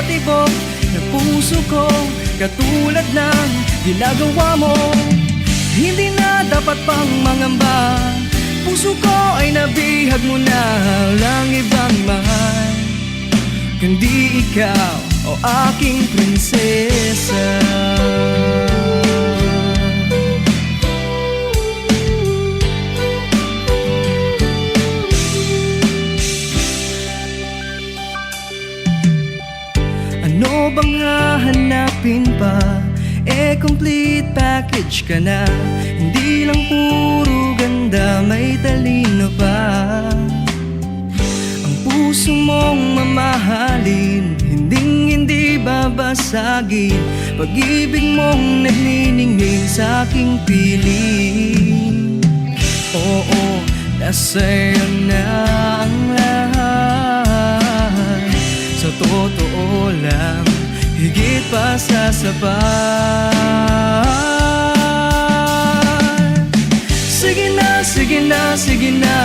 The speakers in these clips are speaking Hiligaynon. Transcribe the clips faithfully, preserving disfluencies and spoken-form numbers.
Tibok na puso ko, katulad ng ginagawa mo. Hindi na dapat pang mangamba. Puso ko ay nabihag mo na, walang ibang mahal kundi ikaw, o aking prinsesa. Ano bang hahanapin pa? Eh, complete package ka na. Hindi lang puro ganda, may talino pa. Ang puso mong mamahalin, hinding-hindi babasagin. Pag-ibig mong nagniningning sa aking piling. Oo, nasa'yo na ang lahat. Sa totoo lang, higit pa sa sapat. Sige na, sige na, sige na.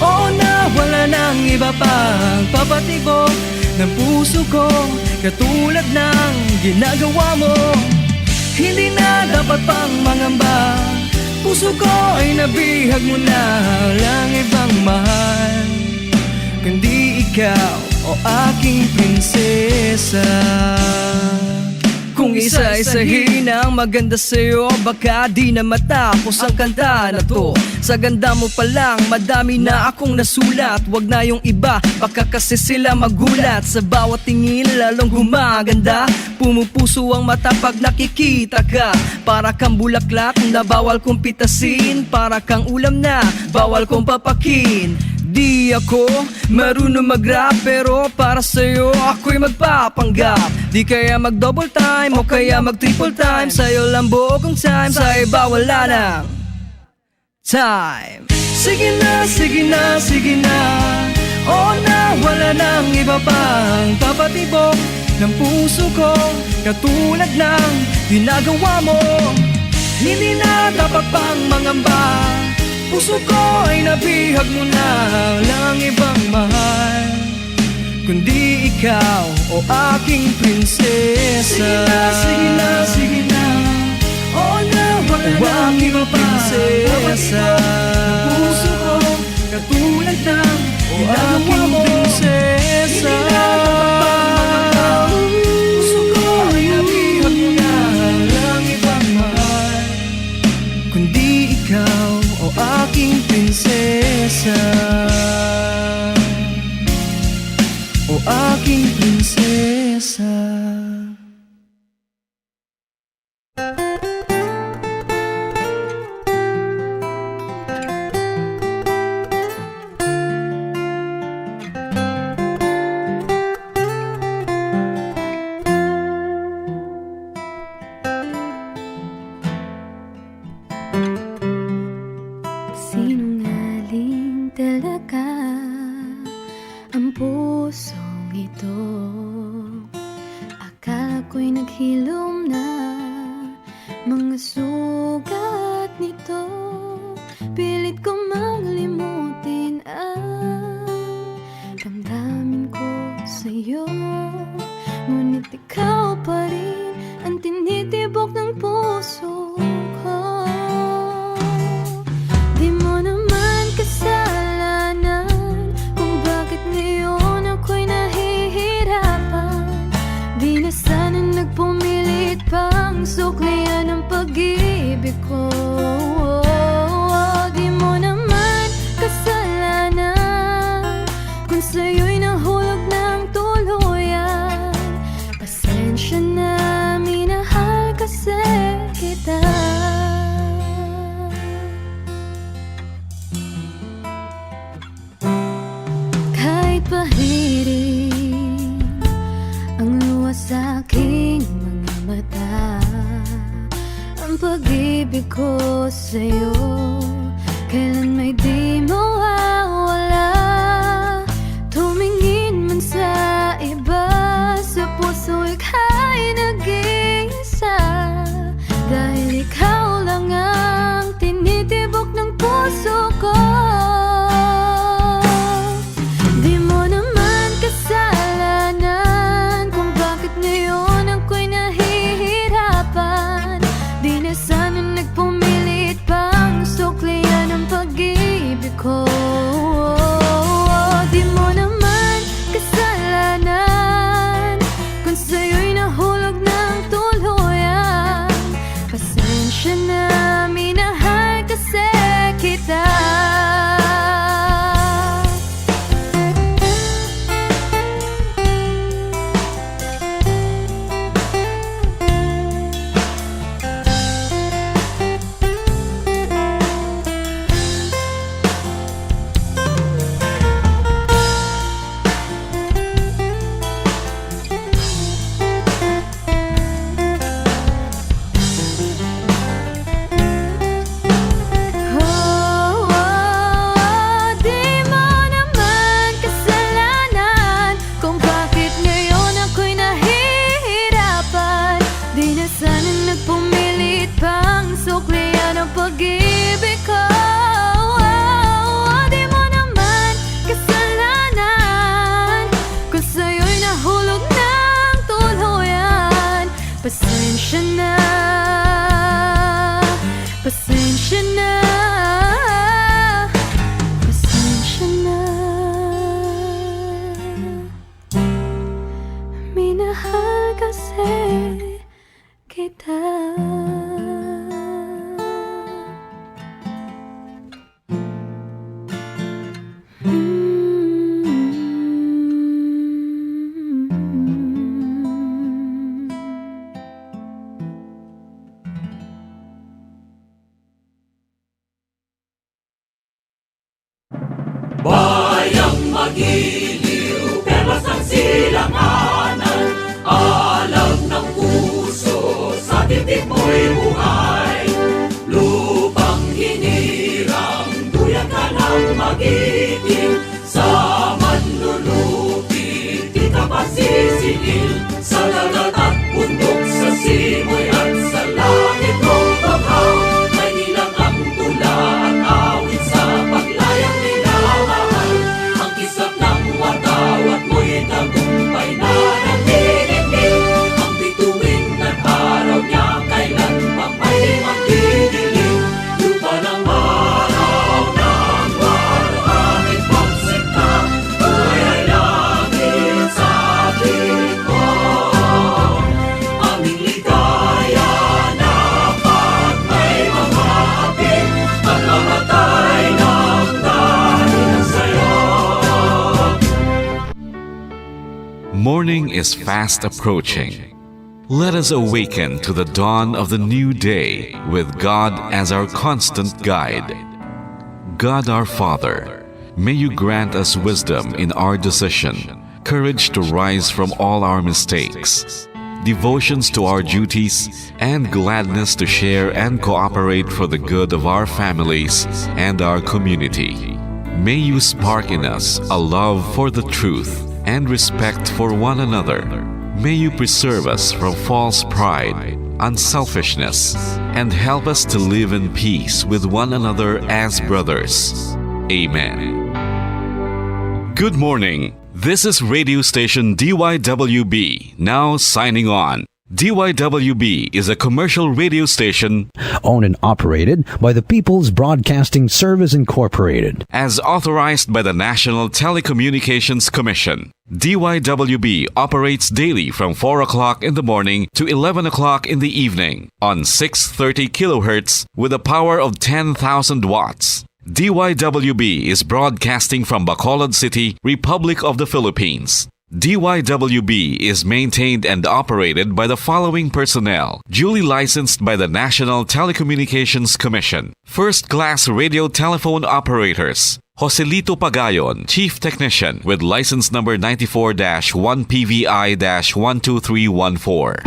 Oo na, wala nang iba pang papatibok ng puso ko, katulad ng ginagawa mo. Hindi na dapat pang mangamba. Puso ko ay nabihag mo na, walang ibang mahal kundi ikaw, o aking prinsesa. Kung isa-isahin ang maganda sa'yo, baka di na matapos ang kanta na to. Sa ganda mo pa lang, madami na akong nasulat. Wag na yung iba, baka kasi sila magulat. Sa bawat tingin, lalong gumaganda. Pumupuso ang mata pag nakikita ka. Para kang bulaklak na bawal kong pitasin. Para kang ulam na bawal kong papakin. Di ako marunong mag-rap, pero para sa'yo ako'y magpapanggap. Di kaya mag-double time o kaya mag-triple time. Sa'yo lang buo kong time, sa iba wala nang time. Sige na, sige na, sige na. Oo na, wala nang iba pang papatibok ng puso ko, katulad ng ginagawa mo. Hindi na dapat pang mangamba. Puso ko ay nabihag mo na, walang ibang mahal kundi ikaw, o aking prinsesa. Sige na, sige na, sige na. Oo na, wala na ang iba pa. Prinsesa. Puso ko, katulad ng ginagawa mo. Aking prinsesa. Hindi na dapat pang mangamba. Puso ko ay nabihag mo na, walang ibang mahal kundi ikaw, o aking prinsesa. O aking prinsesa. Sinungaling talaga ang pusong ito. Akala ko'y naghilom na mga sugat nito. Pilit ko mang limutin ang damdamin ko sa'yo. Ngunit ikaw pa rin ang tinitibok ng puso ko. Di mo naman kasalanan kung bakit ngayon ako'y nahihirapan. Di na sana nagpumilit pang suklian ang pag-ibig ko. Di mo naman kasalanan kung sa'yo'y nahulog ng tuluyan. Pasensya na, minahal kasi kita. Kahit pahiring ang luha sa aking mga mata, ang pag-ibig ko sa'yo kailan may di mawawala. Tumingin man sa iba, sa puso ika'y nag-iisa. Dahil ikaw lang ang tinitibok ng puso ko. Di mo naman kasalanan kung Iliw, perlas ang silanganan, alam ng puso, sa titik mo'y buhay. Lupang hinirang, duyan ka ng magiting, sa manlulupi, di ka pasisingil, sa dagat at bundok, sa simoy at sa langit mong banghaw. Maynila ang tula at awit sa paglayang minamahal. Ang kisap ng watawat mo'y tagumpay na nanginginig. Ang bituin ng araw niya kailan pa may magdidilim. Lupa ng araw ng walang ipagsinta, buhay ay langit sa tingkod. Aming ligaya na pag may mga hapit, pagkamatay ng dahil sa'yo. Morning is fast approaching. Let us awaken to the dawn of the new day with God as our constant guide. God our Father, may you grant us wisdom in our decision, courage to rise from all our mistakes, devotions to our duties, and gladness to share and cooperate for the good of our families and our community. May you spark in us a love for the truth and respect for one another. May you preserve us from false pride, unselfishness, and help us to live in peace with one another as brothers. Amen. Good morning. This is radio station D Y W B, now signing on. D Y W B is a commercial radio station owned and operated by the People's Broadcasting Service Incorporated. As authorized by the National Telecommunications Commission. D Y W B operates daily from four o'clock in the morning to eleven o'clock in the evening on six thirty kilohertz with a power of ten thousand watts. D Y W B is broadcasting from Bacolod City, Republic of the Philippines. D Y W B is maintained and operated by the following personnel, duly licensed by the National Telecommunications Commission. First class radio telephone operators, Joselito Pagayon, Chief Technician, with license number ninety-four dash one P V I dash one two three one four.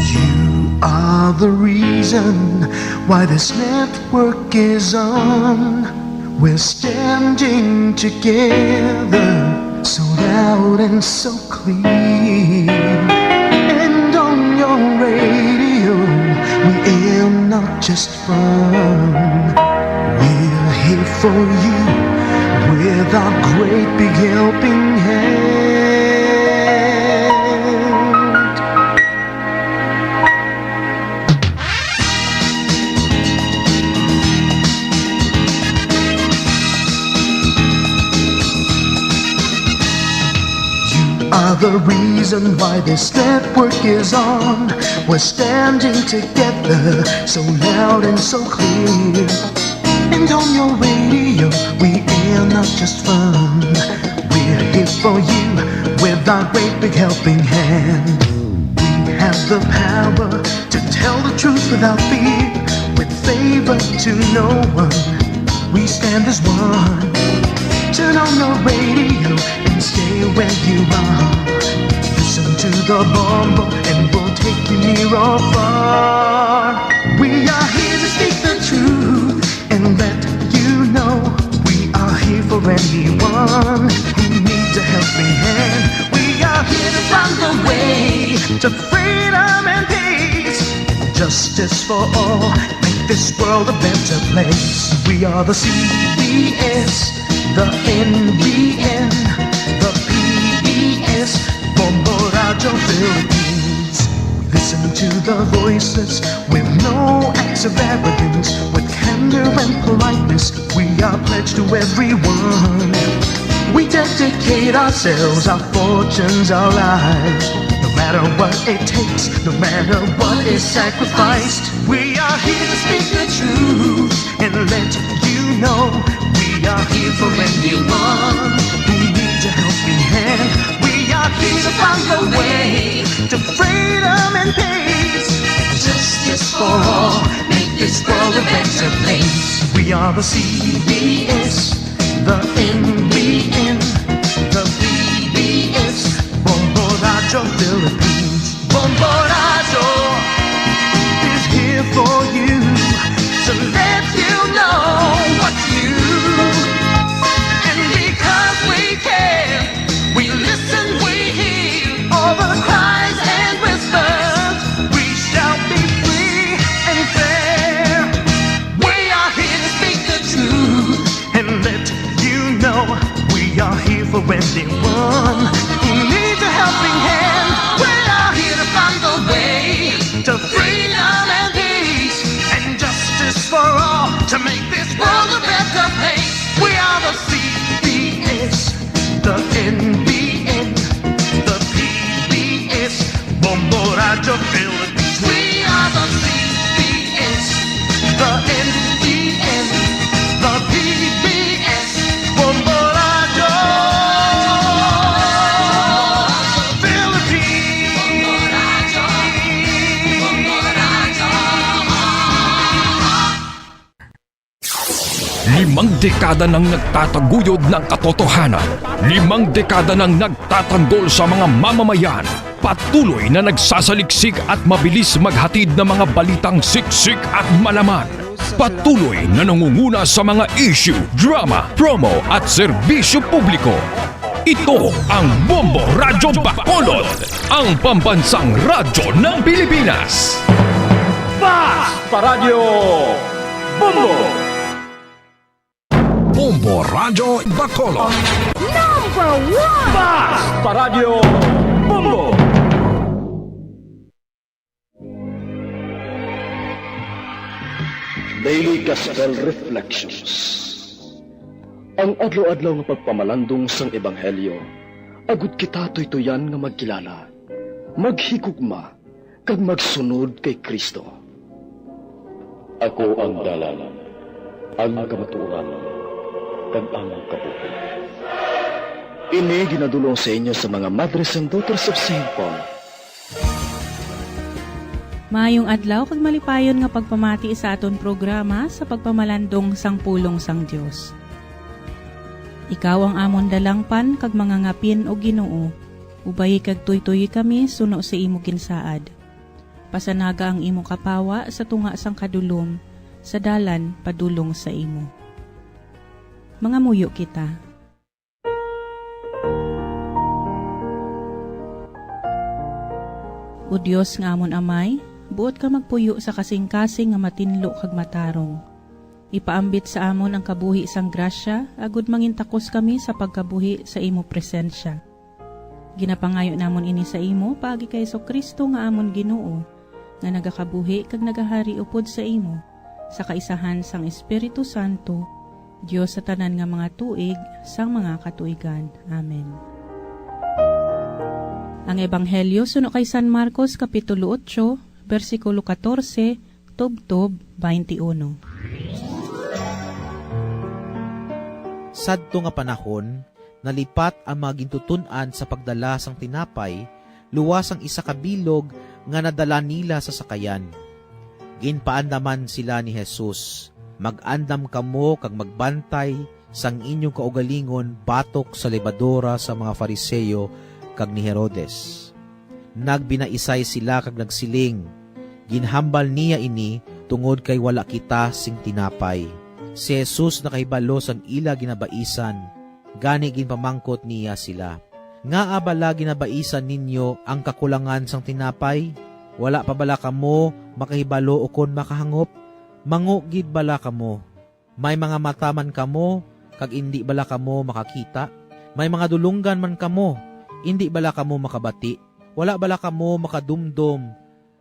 You are the reason why this network is on. We're standing together, so loud and so clear. And on your radio, we aim not just fun. We're here for you with our great big helping hand. You are the reason why this network is on. We're standing together, so loud and so clear. And on your radio, we air not just fun. We're here for you with our great big helping hand. We have the power to tell the truth without fear, with favor to no one. We stand as one. Turn on your radio and stay where you are. Listen to the bombo and we'll take you near or far. We are here to speak the truth and let you know we are here for anyone who needs a helping hand. We are here to find the way to freedom and peace, justice for all, make this world a better place. We are the C B S, the N B N, the P B S, Bombo Radio Philippines. We listen to the voiceless with no acts of arrogance, with candor and politeness. We are pledged to everyone. We dedicate ourselves, our fortunes, our lives. No matter what it takes, no matter what is sacrificed, we are here to speak the truth and let you know we are here for anyone who needs a helping hand. We We are the C B S, the N B N, the P B S, Bombo Radyo Philippines. Bombo Radyo is here for you to let you know what's new. And because we care, we listen, we hear all the cries and whispers. We shall be free and fair. We are here to speak the truth and let you know we are here for anyone who needs a helping hand. We are here to find the way to freedom and peace and justice for all to make this world a better place. We are the C B S, the N B N, the P B S, Bombo Radyo Philippines. We are the C B S, the N B N, the P B S, Bombo Radyo Philippines. Limang dekada nang nagtataguyod ng katotohanan. Limang dekada nang nagtatanggol sa mga mamamayan. Patuloy na nagsasaliksik at mabilis maghatid ng mga balitang siksik at malaman. Patuloy na nangunguna sa mga issue, drama, promo at serbisyo publiko. Ito ang Bombo Radyo Bacolod, ang pambansang radyo ng Pilipinas. Fast Paradyo Bombo! Bombo Radyo Bacolod. Number one! Fast Paradyo Bombo! Daily Gospel Reflections. Ang adlaw-adlaw nga pagpamalandong sang Ebanghelyo, agud kita tuytuyan nga magkilala, maghigugma, kag magsunod kay Cristo. Ako ang dalan, ang kamatuoran, kag ang kabuhi. Ini ginadul-ong sa inyo sa mga Madres and Daughters of Saint Paul. Maayong adlaw kag malipayon nga pagpamati sa aton programa sa pagpamalandong sang pulong sang Dios. Ikaw ang amon dalangpan kag mangangapin, O Ginoo, ubayi kag tuytoyi kami suno sa imo ginsaad. Pasanaga ang imo kapawa sa tunga sang kadulom, sa dalan padulong sa imo. Mangamuyo kita. O Dios nga amon Amay, buot ka magpuyo sa kasing-kasing nga matinlo kag matarong. Ipaambit sa amon ang kabuhi sang grasya, agud mangintakos kami sa pagkabuhi sa imo presensya. Ginapangayo namon ini sa imo paagi kay Jesu-Cristo nga amon Ginoo, nga nagakabuhi kag nagahari upod sa imo, sa kaisahan sang Espiritu Santo, Dios sa tanan nga mga tuig sang mga katuigan. Amen. Ang Ebanghelyo suno kay San Marcos, Kapitulo otso, bersikulo katorse tubtob twenty-one. Sadto nga panahon, nalipat ang mga gintuton-an sa pagdala sang tinapay luwas sang isa ka bilog nga nadala nila sa sakayan. Ginpaandaman sila ni Jesus, "Mag-andam kamo kag magbantay sang inyo kaugalingon batok sa lebadora sa mga Fariseo kag ni Herodes." Nagbinaisay sila kag nagsiling, "Ginhambal niya ini tungod kay wala kita sing tinapay." Si Jesus nakahibalo sang ila ginabaisan, gani ginpamangkot niya sila, "Ngaa bala ginabaisan ninyo ang kakulangan sang tinapay? Wala pa bala kamo makahibalo ukon makahangop? Mango gid bala kamo? May mga mata man kamo, kag indi bala kamo makakita? May mga dulonggan man kamo, indi bala kamo makabati? Wala bala kamo makadumdom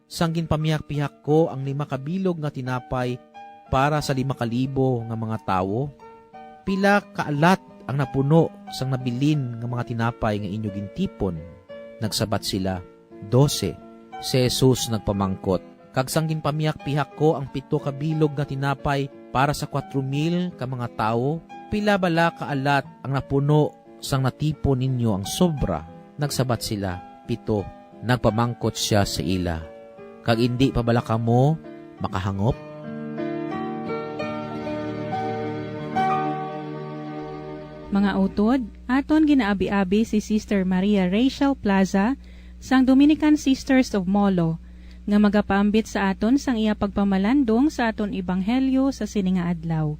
sang ginpamihak-pihak ko ang lima ka bilog nga tinapay para sa lima ka libo nga mga tawo? Pila ka alat ang napuno sang nabilin nga mga tinapay nga inyo gintipon?" Nagsabat sila, "Dose." Si Jesus nagpamangkot, "Kag sang ginpamihak-pihak ko ang pito ka bilog nga tinapay para sa kuwatro mil ka mga tawo, pila bala ka alat ang napuno sang natipon ninyo ang sobra?" Nagsabat sila, "Pito." Nagpamangkot sia sa ila, "Kag indi pa bala kamo makahangop? Mga utod, aton ginaabi-abi si Sister Maria Rachel Plaza sang Dominican Sisters of Molo, nga magapaambit sa aton sang iya pagpamalandong sa aton ebanghelyo sa sini nga adlaw.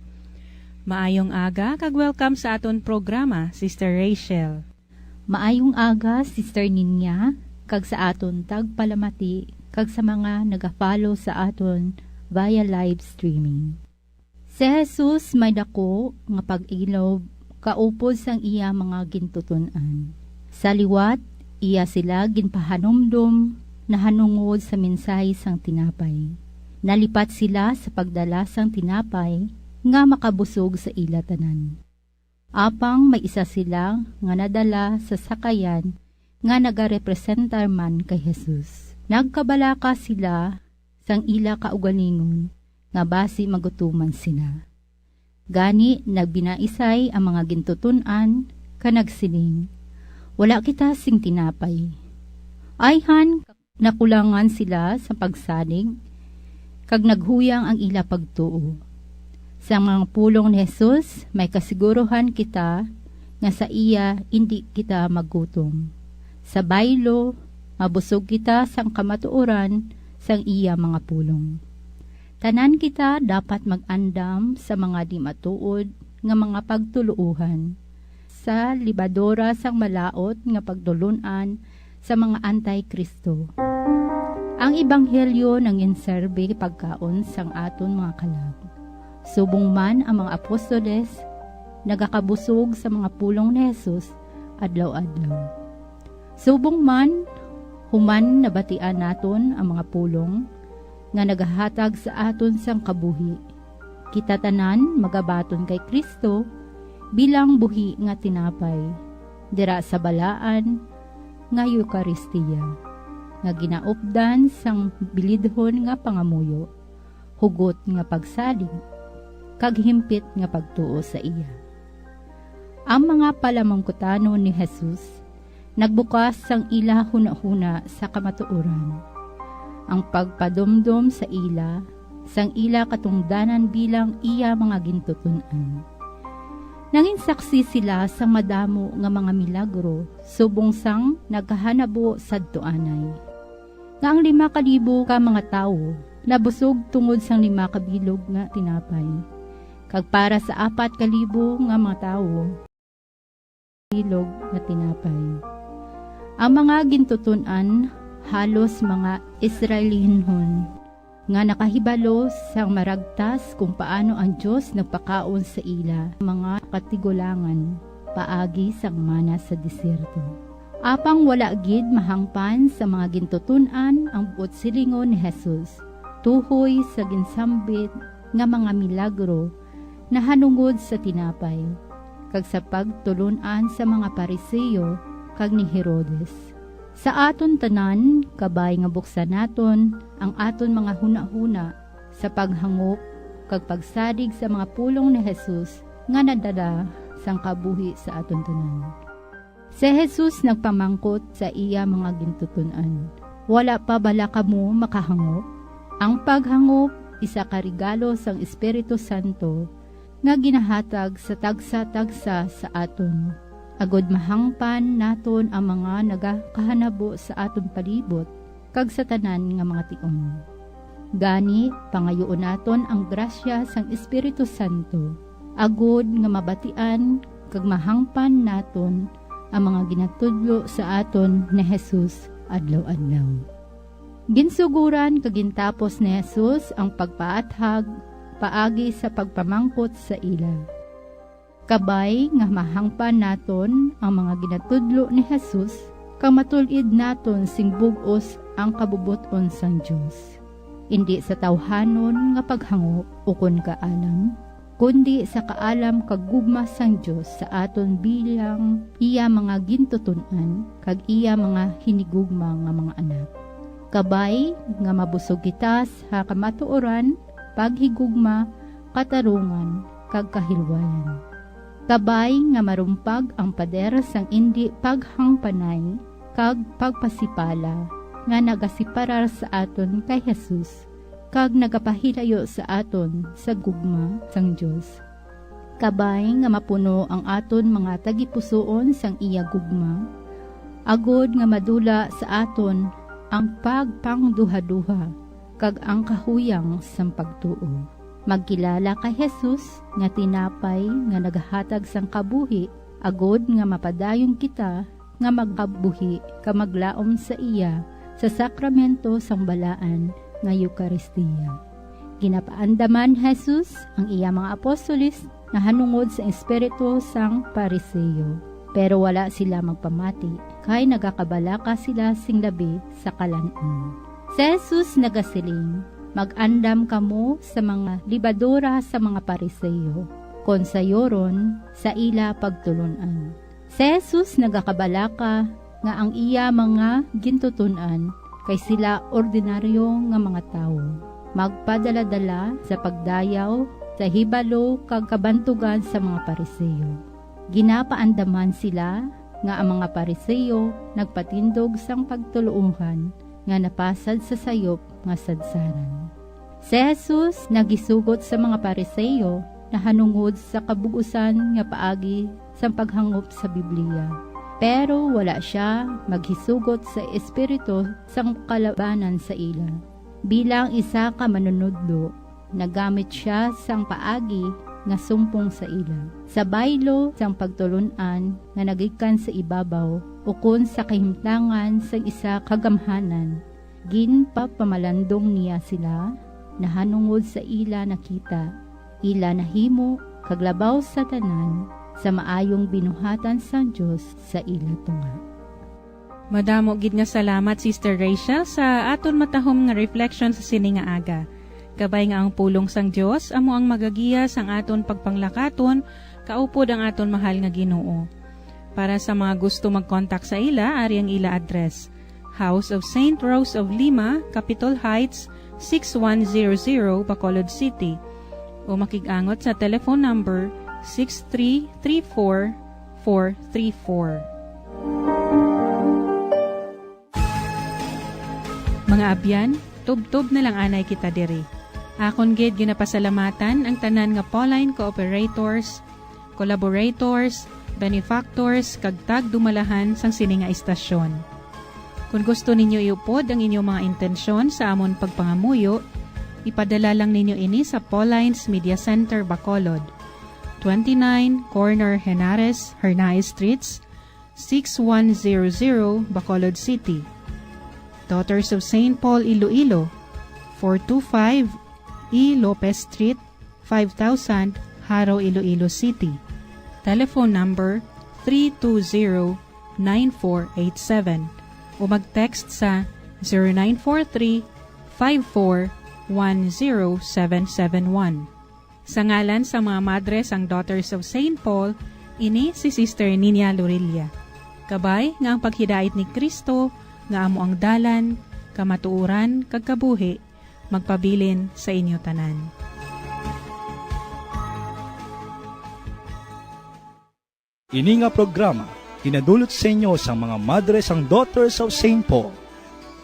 Maayong aga kag welcome sa aton programa, Sister Rachel. Maayong aga, Sister Ninya, kag sa aton tagpalamati, kag sa mga nagafollow sa aton via live streaming. Si Jesus may daku nga pag-ilob kaupod sang iya mga gintuton-an. Sa liwat, iya sila ginpahanumdom nahanungod sa mensahe sang tinapay. Nalipat sila sa pagdala sang tinapay nga makabusog sa ila tanan. Apang may isa sila nga nadala sa sakayan nga nagarepresentar man kay Jesus. Nagkabalaka sila sang ila kaugalingon nga basi magutuman sila. Gani, nagbinaisay ang mga gintuton-an kag nagsiling, "Wala kita sing tinapay." Ayhan, nakulangan sila sa pagsalig, kag naghuyang ang ila pagtuo. Sa mga pulong ni Jesus, may kasiguruhan kita nga sa iya indi kita magutom. Sa baylo, mabusog kita sang kamatuoran sang iya mga pulong. Tanan kita dapat mag-andam sa mga di-matuod nga mga pagtuluohan, sa lebadora sang malaut nga pagtulon-an sa mga anti-Kristo. Ang ebanghelyo nanginserbi pagkaon sang aton mga kalag. Subong man ang mga apostoles, nagakabusog sa mga pulong ni Jesus adlaw-adlaw. Subong man, human nabatian naton ang mga pulong nga nagahatag sa aton sang kabuhi, kita tanan magabaton kay Cristo bilang buhi nga tinapay dira sa balaan nga Eukaristia, nga ginaupdan sang bilidhon nga pangamuyo, hugot nga pagsalig, kag himpit nga pagtuo sa iya. Ang mga palamangkutanon ni Jesus nagbukas sang ila hunahuna sa kamatuoran, ang pagpadumdom sa ila sang ila katungdanan bilang iya mga gintuton-an. Nanginsaksi sila sang madamo nga mga milagro subong sang nagahanabo sadto anay, nga ang lima ka libo ka mga tawo nabusog tungod sang lima ka bilog nga tinapay, kag para sa apat ka libo nga mga tawo, bilog nga tinapay. Ang mga gintuton-an halos mga Israelinhon nga nakahibalo sang maragtas kung paano ang Dios nagpakaon sa ila mga katigulangan paagi sang mana sa desierto. Apang wala gid mahangpan sa mga gintuton-an ang buot silingon ni Jesus tuhoy sa ginsambit nga mga milagro nahanungod sa tinapay, kag sa pagtulon-an sa mga Pariseo kag ni Herodes. Sa aton tanan, kabay nga buksan naton ang aton mga hunahuna sa paghangop kag pagsalig sa mga pulong ni Jesus nga nadala sang kabuhi sa aton tanan. Si Jesus nagpamangkot sa iya mga gintuton-an, "Wala pa bala kamo makahangop?" Ang paghangop isa ka regalo sang Espiritu Santo nga ginahatag sa tagsa-tagsa sa aton, agod mahangpan naton ang mga nagakahanabo sa aton palibot kag sa tanan nga mga tion. Gani, pangayuon naton ang grasya sang Espiritu Santo, agod nga mabatian kag mahangpan naton ang mga ginatudlo sa aton ni Jesus adlaw-adlaw. Ginsugoran kag gintapos ni Jesus ang pagpaathag paagi sa pagpamangkot sa ila. Kabay nga mahangpan naton ang mga ginatudlo ni Jesus, kag matul-id naton sing bug-os ang kabubot-on sang Dios, indi sa tawhanon nga paghangop ukon kaalam, kundi sa kaalam kag gugma sang Dios sa aton bilang iya mga gintuton-an kag iya mga hinigugma nga mga anak. Kabay nga mabusog kita sa kamatuoran, paghigugma, katarungan, kag kahilwayan. Kabay nga marumpag ang pader sang indi paghangpanay kag pagpasipala nga nagasiparar sa aton kay Jesus kag nagapahilayo sa aton sa gugma sang Dios. Kabay nga mapuno ang aton mga tagipusoon sang iya gugma, agod nga madula sa aton ang pagpangduhaduha kag ang kahuyang sang pagtuo. Magkilala kay Jesus nga tinapay nga nagahatag sang kabuhi, agod nga mapadayon kita nga magkabuhi kag maglaom sa iya sa sakramento sang balaan nga Eukaristia. Ginapaandam man ni Jesus ang iya mga apostoles nahanungod sa espiritu sang Pariseo, pero wala sila magpamati, kay nagakabalaka sila sing labi sa kalan-on. Si Jesus nagasiling, "Mag-andam kamo sa mga lebadura sa mga Pariseo, kon sayuron, sa ila pagtulon-an." Si Jesus nagakabalaka nga ang iya mga gintuton-an kay sila ordinaryo nga mga tawo, magpadaladala sa pagdayaw sa hibalo kag kabantugan sa mga Pariseo. Ginapaandaman sila nga ang mga Pariseo nagpatindog sang pagtuloohan nga napasad sa sayop nga sadsaran. Si Jesus nagisugot sa mga Pariseo nahanungod sa kabug-usan nga paagi sang paghangop sa Biblia, pero wala sia maghisugot sa espiritu sang kalabanan sa ila. Bilang isa ka manunodlo, nagamit sia sang paagi nga sumpong sa ila. Sa baylo sang pagtulon-an nga nagikan sa ibabaw ukon sa kahimtangan sang isa ka gamhanan, ginpapamalandong niya sila nahanungod sa ila nakita, ila nahimo, kag labaw sa tanan, sa maayong binuhatan sang Dios sa ila tunga. Madamo gid nga salamat, Sister Rachel, sa aton matahom nga reflection sa sini nga aga. Kabay nga ang pulong sang Dios amo ang magagiya sang aton pagpanglakaton kaupod ang aton mahal nga Ginoo. Para sa mga gusto mag-contact sa ila, ari ang ila address: House of Saint Rose of Lima, Capitol Heights, six one zero zero, Bacolod City, o makig-angot sa telephone number six three three four four three four. Mga abyan, tubtob na lang anay kita diri. Akon gid ginapasalamatan ang tanan nga Pauline cooperators, collaborators, benefactors, kag tagdumalahan sang sini nga istasyon. Kon gusto ninyo iupod ang inyo mga intensyon sa amon pagpangamuyo, ipadala lang ninyo ini sa Pauline's Media Center, Bacolod, twenty-nine, corner Henares, Hernaez Streets, six one zero zero, Bacolod City. Daughters of Saint Paul, Iloilo, four two five E Lopez Street, five thousand, Jaro, Iloilo City. Telephone number three two zero, nine four eight seven o mag-text sa zero nine four three, five four one zero seven seven one. Sa ngalan sang mga madre sang Daughters of Saint Paul, ini si Sister Nina Lorilla. Kabay nga ang paghidait ni Cristo, nga amo ang dalan, kamatuoran, kag kabuhi, magpabilin sa inyo tanan. Ini nga programa ginadulot sa inyo sang mga madre sang Daughters of Saint Paul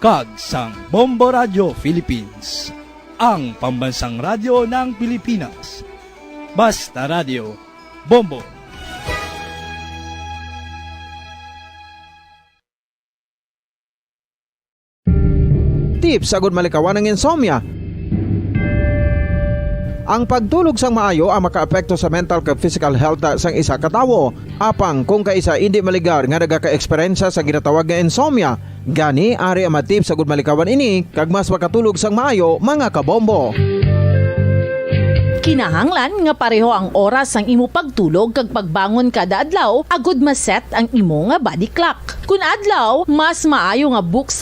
kag sang Bombo Radio Philippines, ang pambansang radyo ng Pilipinas. Basta Radio, Bombo! Tips agud malikawan ang insomnia. Ang pagtulog sang maayo ang makaapekto sa mental kag physical health sang isa ka tawo. Apang kung kaisa indi maligar nga nagaka-eksperyensya sa ginatawag nga insomnia, gani ari ang mga tips agud malikawan ini kag mas makatulog sang maayo, mga kabombo. Kinahanglan nga pareho ang oras sang imo pagtulog kag pagbangon kada adlaw agud ma-set ang imo nga body clock. Kun adlaw, mas maayo nga buksan